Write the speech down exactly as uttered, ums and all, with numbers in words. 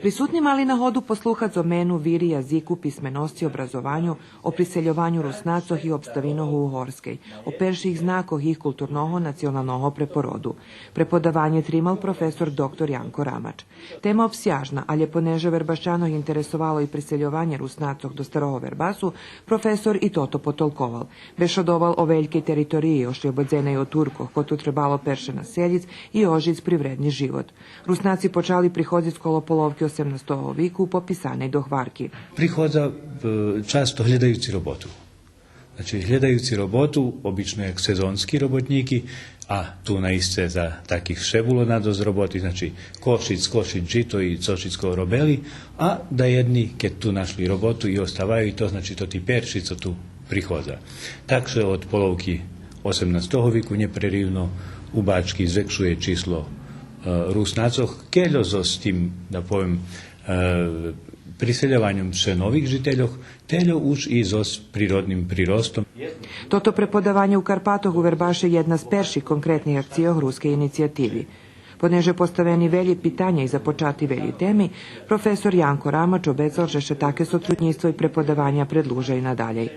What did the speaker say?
Присутни мали нагоду послухац о мену, вири, язику, писменосци, образованю, о присельованю Руснацох и обставинох у Угорскей, о перших знакох їх културного националного препороду. Преподаванє тримал професор доктор Янко Рамач. Тема обсяжна, алє понеже Вербашчанох интересовало и присельованє Руснацох до Старого Вербасу, професор и тото потолковал. Бешодовал о велькей териториї, ошлободзеней од Туркох, котру требало перше населїц и ожиц привредни живот. Руснаци почали приходзиц коло половки осемнастого вику по писаней догварки. Приходза, е, часто глєдаюци роботу. Значи, глєдаюци роботу, обично як сезонски роботнїки, а ту наисце за таких ше було надосц роботи, значи, кошиц, кошиц жито и цо шицко робели, а даєдни, кед ту нашли роботу и оставаю, и то, значи, тоти перши цо ту приходза. Так ше од половки осемнастого вику нєпреривно у Бачки звекшує число, е, Руснацох, кельо зоз тим, да повем, е, присельованьом ше нових жительох, тельо уж и зоз природним приростом. Тото преподаванє у Карпатох у Вербаше єдна з перших конкретних акцийох Рускей инициятиви. Понеже поставени велї питаня и започати велї теми, професор Янко Рамач обецал же ше таке сотруднїцтво и преподаваня предлужа и надалєй.